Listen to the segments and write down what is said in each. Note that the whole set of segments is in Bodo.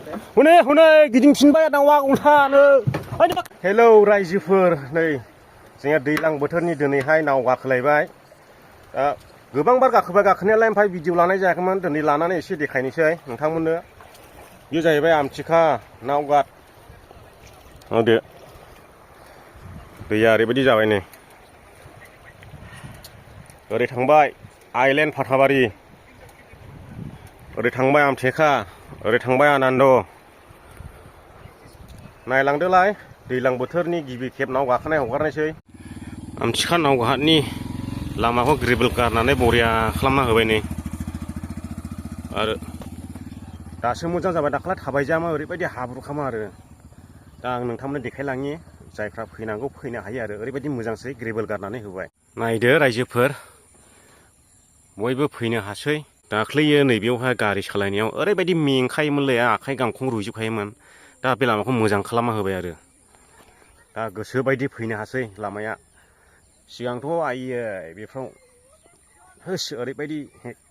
हनै हनै गिदिंफिनबाय दाउआ उल्थानो हेलौ रायजोफोर नै जोंहा दैज्लां बोथोरनि दिनैहाय नाव गाखोलायबाय गोबां बार गाखोबाय गाखोनायालाय ओमफ्राय भिडिअ लानाय जायाखैमोन दिनै लानानै एसे देखायनोसै नोंथांमोननो बे जाहैबाय आमथिखा नावघाट दे दैया ओरैबायदि जाबाय नै ओरै थांबाय आइलेण्ड फाथाबारि ओरै थांबाय आमथेखा ओरै थांबाय आनन्द नायलांदोलाय दैज्लां बोथोरनि गिबि खेब नाव गाखोनाय हगारनायसै आमथिखा नावघाटनि लामाखौ ग्रेभेल गारनानै बरिया खालामना होबाय नै आरो दासो मोजां जाबाय दाखालै थाबायजामा ओरैबायदि हाब्रुखामा आरो दा आं नोंथांमोननो देखायलाङि जायफ्रा फैनांगौ फैनो हायो आरो ओरैबायदि मोजांसै ग्रेभेल गारनानै होबाय नायदो रायजोफोर बयबो फैनो हासै दाख्लैयो नैबेयावहाय गारि सालायनायाव ओरैबायदि मेंखायोमोनलै आखाइ गांखं रुइजोबखायोमोन दा बे लामाखौ मोजां खालामना होबाय आरो दा गोसोबायदि फैनो हासै लामाया सिगांथ' आइयै बेफ्राव होस ओरैबायदि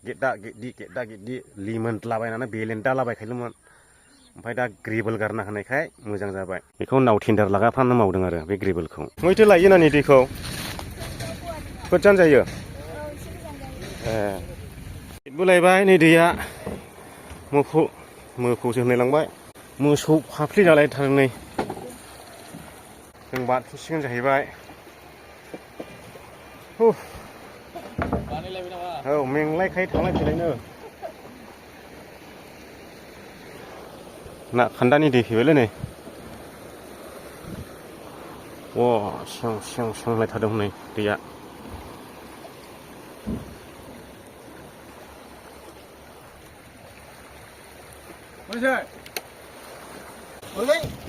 गेददा गेददि लिमोनलाबायनानै बेलेन्दालाबायखायोमोन ओमफ्राय दा ग्रेभेल गारना होनायखाय मोजां जाबाय बेखौ नाव टेन्डार लागाफ्रानो मावदों आरो बे ग्रेभेलखौ मैथो लायो नानि दैखौ गोजान जायो बोलायबाय नै दैया मोफौसो होनलायलांबाय मोसौ फाफ्लि जालायथारो नै जों बारफिनसिगोन जाहैबाय औ मेंलायखायो थांलाय फैलायनो ना खान्दानि दै फैबायलै नै सिं सिं होनलायथारदों नै दैया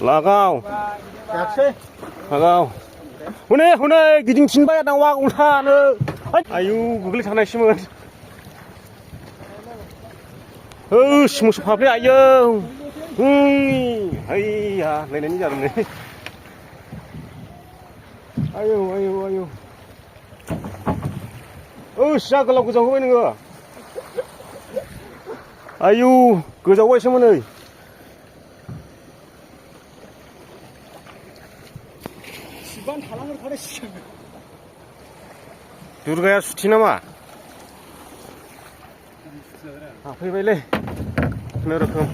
लागाव लागाव हनै हनै गिदिंफिनबाय दाउआ उल्थानो आयु गोग्लैथारनायसोमोन होस मोसौ फाफ्लि आयौ हैया नायनायनि जादों नै आयौ आयौ आयौ जा गोलाव गोजावहोबाय नोङो आयौ गोजावबायसोमोन नै दुर्गाया सुथि नामा हाफैबायलै खुनुरोखोम